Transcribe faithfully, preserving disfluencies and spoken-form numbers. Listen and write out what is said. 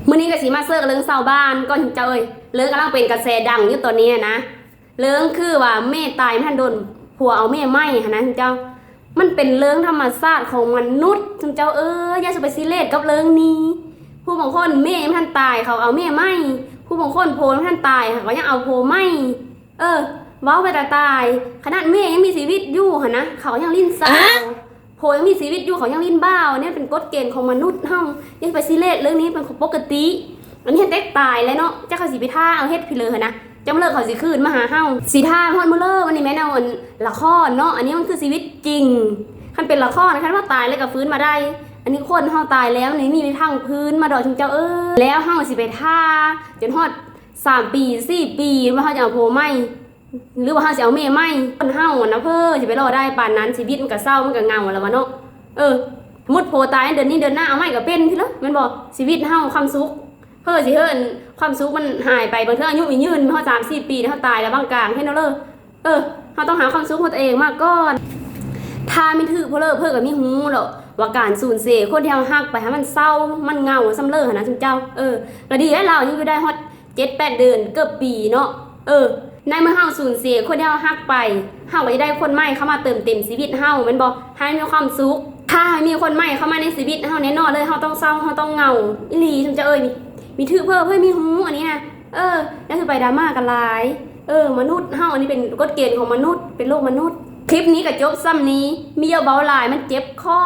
มื้อนี้ก็สิมาเสิร์ชเรื่องชาวบ้านก่อนเจ้าเอ้ย เรื่องกำลังเป็นกระแสดังอยู่ตอนนี้นะ เรื่องคือว่าเมย์ตายมันทันโดนผัวเอาเมย์ใหม่หั้นนะเจ้า มันเป็นเรื่องธรรมชาติของมนุษย์เจ้าเอ้ย อย่าสุไปซีเรียสกับเรื่องนี้ ผู้บางคนเมย์ยังไม่ทันตายเขาเอาเมย์ใหม่ ผู้บางคนผัวยังไม่ทันตายเขาก็ยังเอาผัวใหม่ เออ เว้าไปตายๆ ขนาดเมย์ยังมีชีวิตอยู่หั้นนะ เขายังลิ้นสาว ผัวยังมีชีวิตอยู่เขายังลิ้นบ่าว เนี่ยเป็นกฎเกณฑ์ของมนุษย์เฮา อย่าไปซีเรียสเรื่องนี้เป็นของปกติ อันนี้เฮ็ดเต็กตายแล้วเนาะ จักเขาสิไปท่าเอาเฮ็ดพี่เลยหั้นนะ จำเลิกเขาสิคืนมาหาเฮา สิท่าฮอดมื้อเลิก อันนี้แม่นเอาอันละครเนาะ อันนี้มันคือชีวิตจริง คันเป็นละคร คันว่าตายแล้วก็ฟื้นมาได้ อันนี้คนเฮาตายแล้วนี่มีทางฟื้นมาดอกเจ้าเอ้ย แล้วเฮาสิไปท่าจนฮอดสามปี สี่ปี ว่าเฮาจะเอาผัวใหม่ หรือว่าเฮาสิเอาเมย์ใหม่ คนเฮาอะนะเพ้อสิไปรอได้ปานนั้น ชีวิตมันก็เศร้า มันก็เหงาแล้ววะเนาะ เออ สมมุติผัวตายเดือนนี้เดือนหน้าเอาใหม่ก็เป็นพี่เนาะ แม่นบ่ ชีวิตเฮาความสุข เพ้อสิเฮิ่นความสุขมันหายไป บางเทื่ออายุมียืนฮอดสามสี่ปี เฮาตายแล้วบางกลาง เห็นเนาะเด้อ เออ เฮาต้องหาความสุขของตัวเองมาก่อน ถ้ามีถือเพ้อเลิก เพ้อก็มีฮู้ดอก ว่าการสูญเสียคนที่เฮาฮักไปให้มันเศร้า มันเหงาส่ำเลิกหั้นนะซุมเจ้า เออ ก็ดีแล้ว ลาวยังอยู่ได้ฮอดเจ็ดแปดเดือน เกือบปีเนาะ เออ ในเมื่อเฮาสูญเสียคนที่เฮาฮักไป เฮาก็จะได้คนใหม่เข้ามาเติมเต็มชีวิตเฮา แม่นบ่ ให้มีความสุข ถ้าให้มีคนใหม่เข้ามาในชีวิตเฮาแน่นอนเลย เฮาต้องเศร้า เฮาต้องเหงา อีหลีซุมเจ้าเอ้ย มี มีถือเพ้อเพ้อมีฮู้อันนี้นะ เออ อย่าคือไปดราม่ากันหลาย เออ มนุษย์เฮาอันนี้เป็นกฎเกณฑ์ของมนุษย์ เป็นโลกมนุษย์ คลิปนี้ก็จบส่ำนี้ มีอย่าเว้าหลาย มันเจ็บคอ